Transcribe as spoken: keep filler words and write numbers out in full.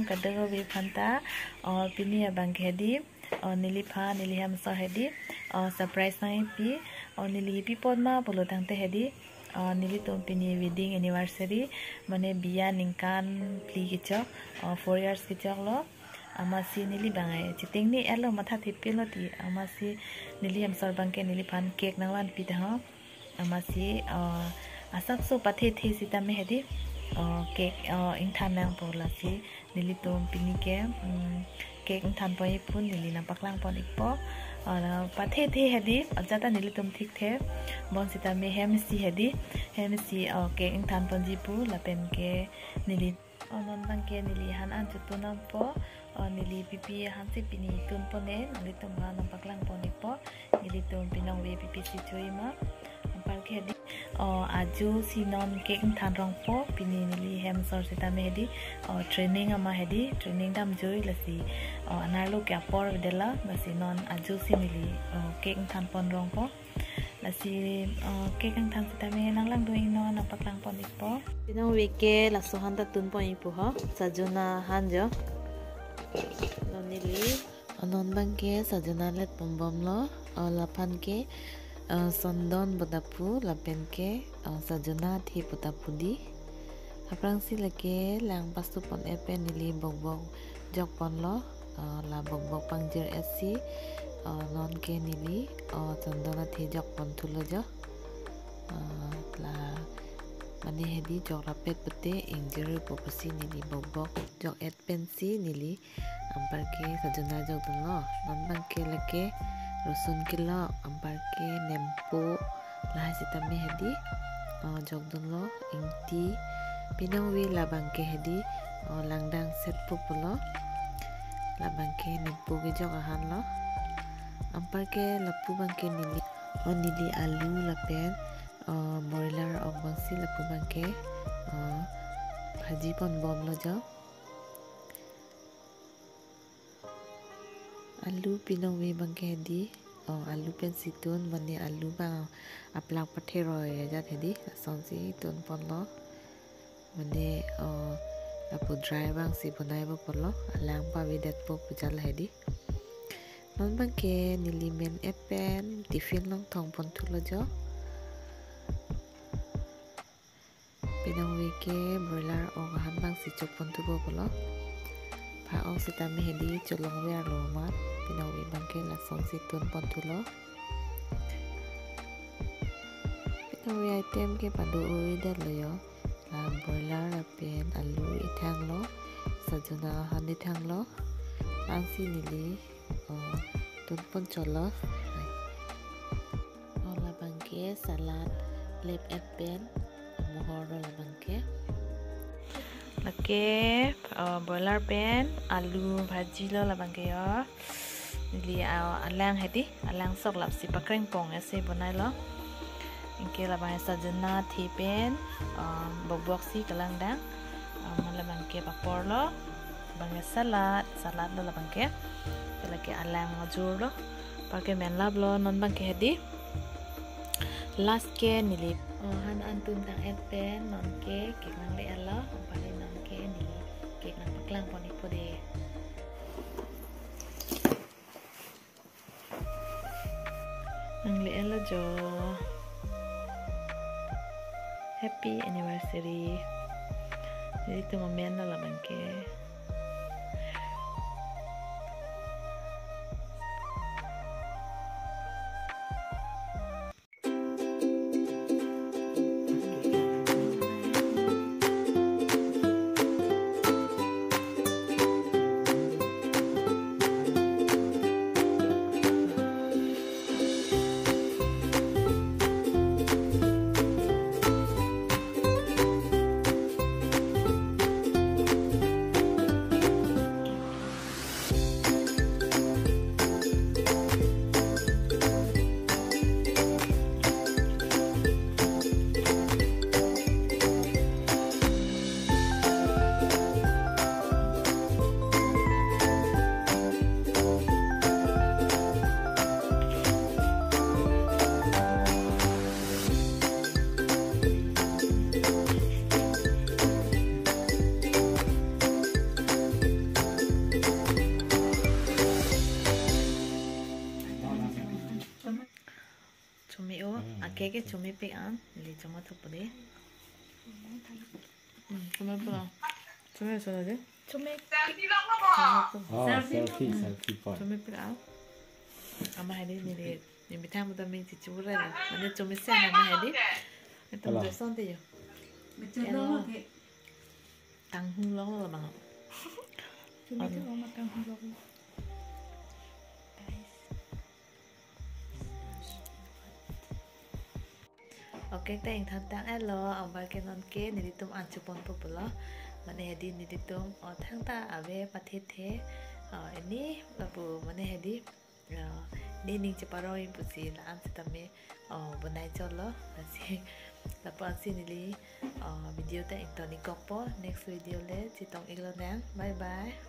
Kadokave aphanta, o, pini abangke hedi, o, neliphan, neli hemsor hedi, o, surprise nangkipi, o, neli pipon ma pulo tangte hedi, o, nelitum pini wedding anniversary, mane biya ningkan phli kechok, o, four years kechoklo. Amatsi neli abang ai chiteng ni elo matha thipilo ti, amatsi neli hemsor abangke neliphan cake nangvanpi ta ho. Amatsi, o, asapso pathethe sitame hedi, o, cake, o, ingthan nangpo, lasi nelitum pini ke, mm, cake ingthanpon-i pu neli nangpaklangpon-ikpo. O, la pathethe hedi, ajat ta nelitum thikthe. Bonsitame hem isi hedi, hem isi, o, cake ingthanponji pu, lapen ke neli, o, non abangke neli han an chotun nangpo, o, neli pipi hansi pini tunpon-e, nelitum aphan nangpaklangpon-ikpo, nelitum pinong ave pipi si cho-i ma. Anparke hedi, o, ajo si non cake ingthan rongpo, pini neli hemsor sitame hedi, o, training ama hedi, training damjoi, lasi, o, anerlo ke apor avedetlo, lasi non ajo si neli, o, cake ingthanpon rongpo. Lasi, o, cake ingthan sitame nanglangdun-iknon, nangpaklangpon-ikpo. Pinong ave ke laso han ta tunpon-i pu ho, sajona han jo. Non neli, o, non abangke sajona letponbomlo, o, laphan ke, o, sondon pu ta pu, lapen ke, o, sajona athe pu ta pu di. Aphrangsi lake lang pastu pon-et pen neli bokbok jokponlo, o, la bokbok pangjir-et si, o, non ke neli, o, sondon athe jokpon thulo jo. O, la mane hedi jok rapet pute ingjir pu pusi neli bokbok jok-et pensi neli anparke sajona jokdunlo. Non abangke lake rosun kelok, anparke nempo, lahai sitame hedi, o, jokdunlo, ingti. Pinong ave labangke hedi, o, langdang set pu pulo. Labangke nempo kejok ahanlo. Anparke lapu abangke neli, o, neli alu lapen, o, broiler ok abangsi lapu abangke, o, bhaji ponbomlo jo. Alu pinong ave abangke hedi, o, alu pensi tun, mane alu abang aplak patheroi ajat hedi, lasonsi tunponlo. Mane, o, lapu dry abangsi bonaipo pulo, alang pavedetpo pu jal hedi. Non abangke neli men-et pen tiffin along thongpon thulo jo. Pinong ave ke broiler ok ahan abangsi chopon thupo pulo. Pha ok sitame hedi cholongverlo amat. Pinong ave abangke lasonsi tunpon thulo. Pinong ave item ke pado-o-edetlo jo. La broiler lapen alu ithanglo. Sajona ahan ithanglo. Ansi neli, o, tunpon chotlo. O, labangke salad lep-et pen mohorlo labangke. Lake, o, broiler pen alu bhajilo labangke jo. Neli, o, alang hedi, alang sok lapsi pakrengpon-et si bonailo. Anke labang sajona athe pen, o, bokbok si kelangdang. O, labangke paporlo. Labangke salad, saladlo labangke. Lake alang ajurlo. Anparke menlaplo, non abangke hedi. Last ke neli, o, han an tuntang-et pen non ke cake nangle-etlo, anparke non ke neli cake nangpaklangpon-ikpo de. Nangle-etlo jo. Happy anniversary. Nelitum amenlo labangke. Chome-o, Hmm, ake ke okay. Chome-pik an, neli choma thupo dei. Hmm, Chome-pik an. Chome-o so dei. Chome. Oh, Selfie. Selfie, selfie point. Chome-pik an. Amat hedi neli, neli methang muda me chichura la. Mane chomesen amat hedi. Etum Hello. Doson te yo. Betul dong ke. Tanghung long lo bang. Chome-pik an amat tanghung long. Okay, ta ingthan tang-et lo, anparke non ke nelitum an chepon po pulo. Mane hedi nelitum, o, thangta ave pathethe. O, ini lapu mane hedi, o, ne ning cheparoi pusi la-an sitame, o, bonai cholo. Lasi lapu-an si neli, o, video ta ington-ik kokpo. Next video le chetong-ik lonang. Bye bye.